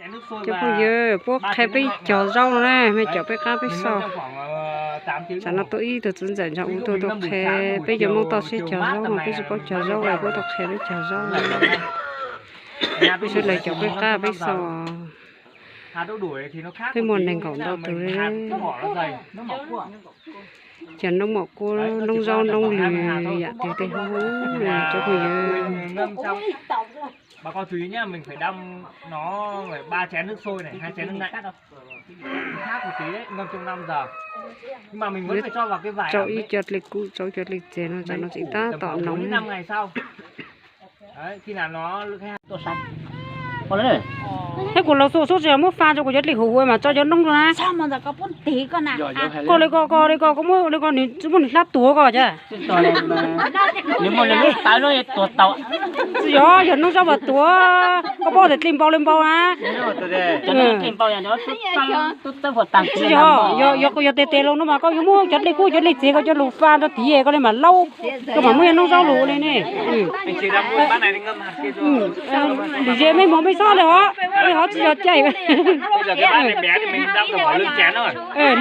Cov phooj ywg, puab qhia peb cog zaub no na, mej caum peb qab peb xauj. Tsam no tuaj ib tug txiv ntxawm ntawm ub tuaj tuaj qhia peb cov Moob toj siab cog zaub no, peb tsi paub cog zaub los puab tuaj qhia peb cog zaub. Peb sawv daws caum peb qab peb xauj. Peb muaj nees nkaum ntau tus li. Cov noob mom kuab, noob zaub noob lws yam twg tej huv huv li cov phooj ywg. Bà con chú ý nhá, mình phải đâm nó phải ba chén nước sôi này, hai chén nước lạnh. Khác một tí đấy, ngâm trong năm giờ. Nhưng mà mình vẫn phải cho vào cái vải ấm ấy. Rau ib co dlig kub, rau ib co dlig txias no, tsam no tseem tab tom noog. Bốn đến năm ngày sau. Đấy, khi nào nó Thiab kuv los xub xub tsis yog muab fa rau kuv cov dlig huv huv mas tso cov noob rau na. Koj li koj, koj li koj, koj muab li koj, nws muab nws hlab tuav koj cas. Tsis yog, yog noob zaub mas tuav, koj paub tias dlig npau li npau na. Tsis yog, yog tes tes los no mas koj yuav muab cov dlig kub cov dlig txias koj cov lus fa rau tid koj li mas laub, koj mam muab yog noob zaub lus li ne. Lwm zaus mej mus mej xob li hov, li hov tsis yog caij.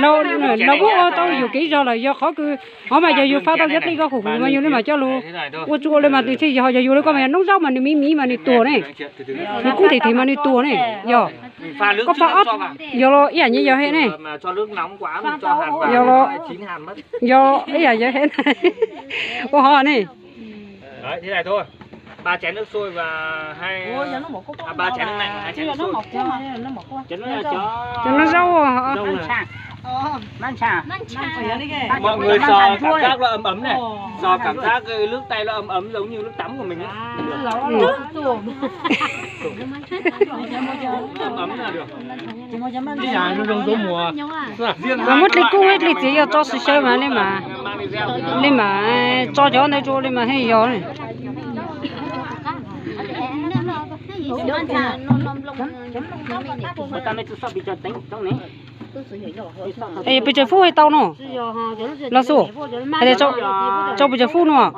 Los muab ua tau yus kev zog lawm yog qhov kws hov mas yog yus fa tau cov dlig koj huv huv mas yus li mas coj lus ua tsuj li mas nws thiaj yog, yog yus li koj mas yog noob zaub mas nws miv miv mas nws tuag ne. Nws kub them them mas nws tuag ne. Yog koj fa ob, yog los ib yam nyuag yog hem ne. Yog los, yog ib yam yog hem ua hov ne. Cov no zaub. Mọi người sờ cảm giác nó ấm ấm này. Sờ cảm giác cái nước tay nó ấm ấm giống như nước tắm của mình ấy. Ấm ấm là được. Riêng Muab dlig kub thiab dlig txias yog tso sawv sawv mas li mas, li mas tso cov ntawd rau li mas thiaj yog ne. Es pes tsawg fub hais tau no? Los xu, hais tias tso pes tsawg fub no?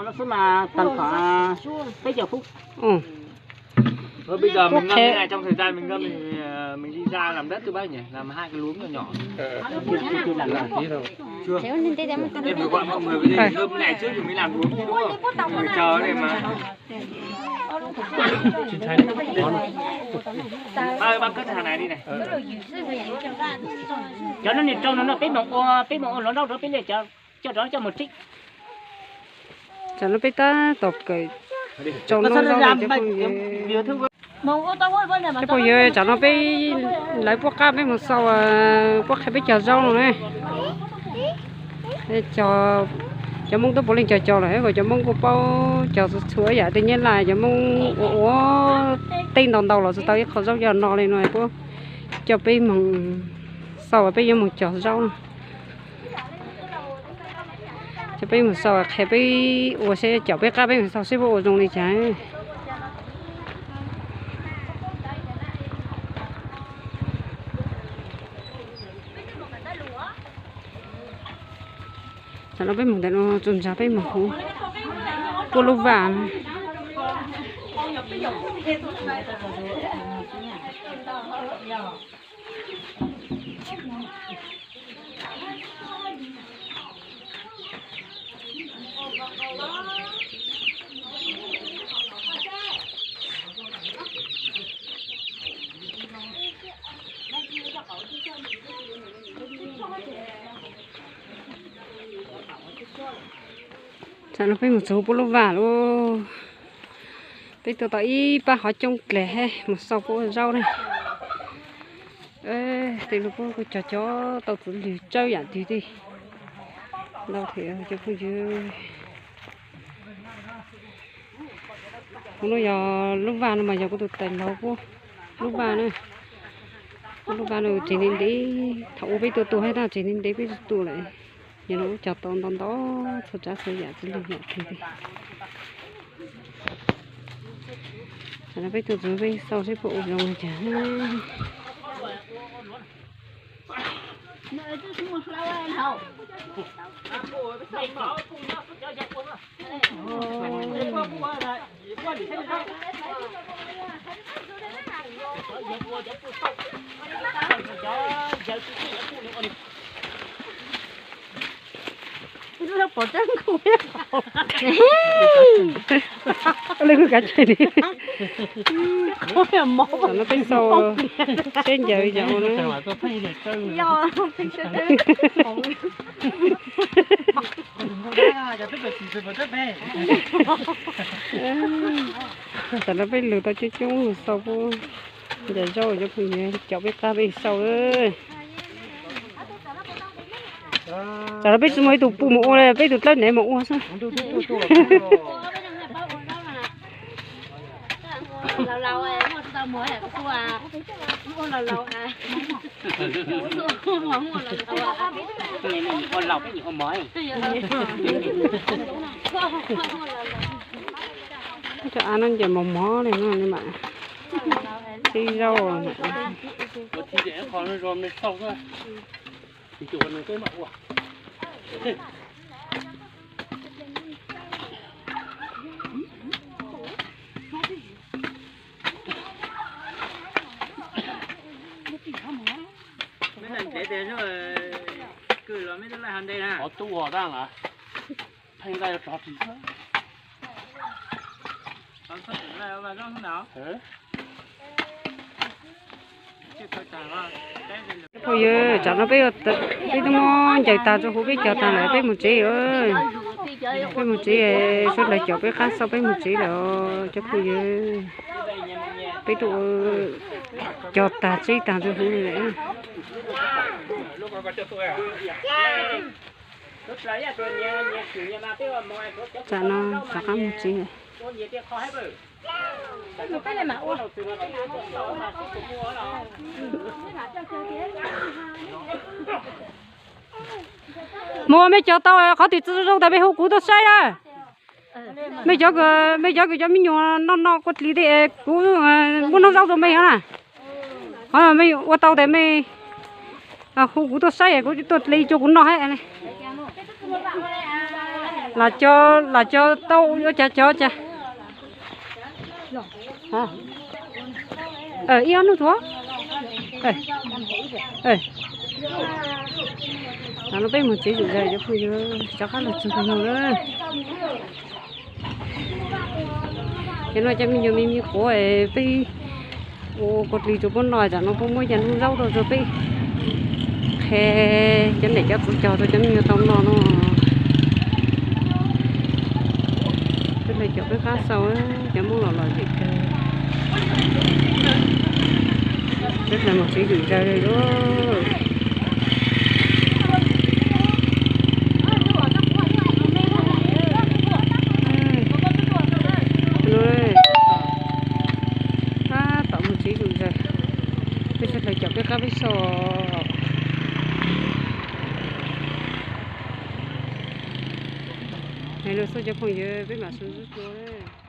Bây giờ mình ngâm thế này, trong thời gian mình ngâm thì, ờ, mình đi ra làm đất cho bác nhỉ, làm hai cái luống nhỏ nhỏ. Chưa, chưa, chưa làm. Em phải gọi mọi người về đây, ngâm cái này trước thì mới làm luống chứ, đúng không? Người chờ đây mà. Bác ơi, bác cất hàng này đi này. Cov no nws rau no no peb mus ua, peb mus ua lov nrauj rau peb li cov coj rov coj mus rib. Tsam no peb tab tom kawm tsaus ntuj zaub no cov phooj ywg. Cov phooj ywg, tsam no peb lawv puab qab peb mus xauj, puab qhia peb cog zaub no na. Cov Moob tuab puav leej cog cog lawm, kom cov Moob kuj paub cog txhua txhua yam tej nyab laj, cov Moob ua ua teb ntau ntau los tsis tau ib qho zaub coj no li no, puab coj peb mus xauj peb yuav mus cog zaub no. Coj peb mus xauj qhia peb ua seb, caum peb qab peb mus xauj seb puab ua zoo li cas. Tsam no peb mus ntawm no txuas ntsa peb mus huv puab lub vaj no. Tsam no peb mus txog puab lub vaj lauj. Peb tuaj tau ib pab hov coob dlawg thiab, mus xauj puab ua zaub na. Tej lub puab kuj cog cog tau txiv lws tsawb yam twg tej. Ntau thiab cov phooj ywg. Hov no yog lub vaj no mas yog kuv tus tais laug puab lub vaj na. Puab lub vaj no tseem ntev ntev, thaum ub peb tuaj tuaj thiab tab tseem ntev ntev peb tuaj tuaj lawm. Yog no kuj cog tau ntau ntau txhua tsav txhua yam txiv lws yam twg li. Tsam no peb tuaj txog peb xauj seb puab ua zoo li cas. Pov tseeb nkaus. Li kav tsij li. Tam no peb xaus seb ncaws li cas ua na. Tam no peb lug tau coob coob xaus pub ncaws zaub cov phooj ywg, caum peb qab peb xaus. Tam no peb tsis muaj ib tug pum mus ua li, peb tus dlawb nev mus ua xwb. Cov av no ncaws mos mos li no, tsib zaub. Phooj ywg, tsam no peb, peb twb muab ncaws tag rau huv peb cog tag lawm peb mus tsev. Peb mus tsev, suav dlawg caum peb qab xaus peb mus tsev lawm cov phooj ywg. Peb twb cog tag tseb tag rau huv li lawm. Tsam no rov qab mus tsev. Mus, mej cog tau qhov twg zoo tas mej hu kuv tuaj saib na. Mej cov, mej cov kws cov me nyuam noj noj kua dlig tej, kuv muab nub zaub rau mej na. Qhov mej ua tau tas mej hu kuv tuaj saib, kuv tuaj dle rau kuv noj hab. Lam cog, lam cog tau ua cas cog cas. Ib ob nub thuav. Tam no peb mus tsev zuj zus cov phooj ywg, rov qab los txug lawm. Cov no cov me nyuam me me quav peb ua kua dlig rau puab noj, tsam no puab muab cov nub zaub rau rau peb qhia cov niam cov txiv cog rau cov me nyuam tau noj no. Peb hlais caum peb qab xaus, cov Hmoob los los zem kawg. Peb hlais mus tsev zuj zus li lawm. Tab tom mus tsev zuj zus, peb hlais caum peb qab peb xaus. Hais lus xwb cov phooj ywg, peb mam sib ntsib dua.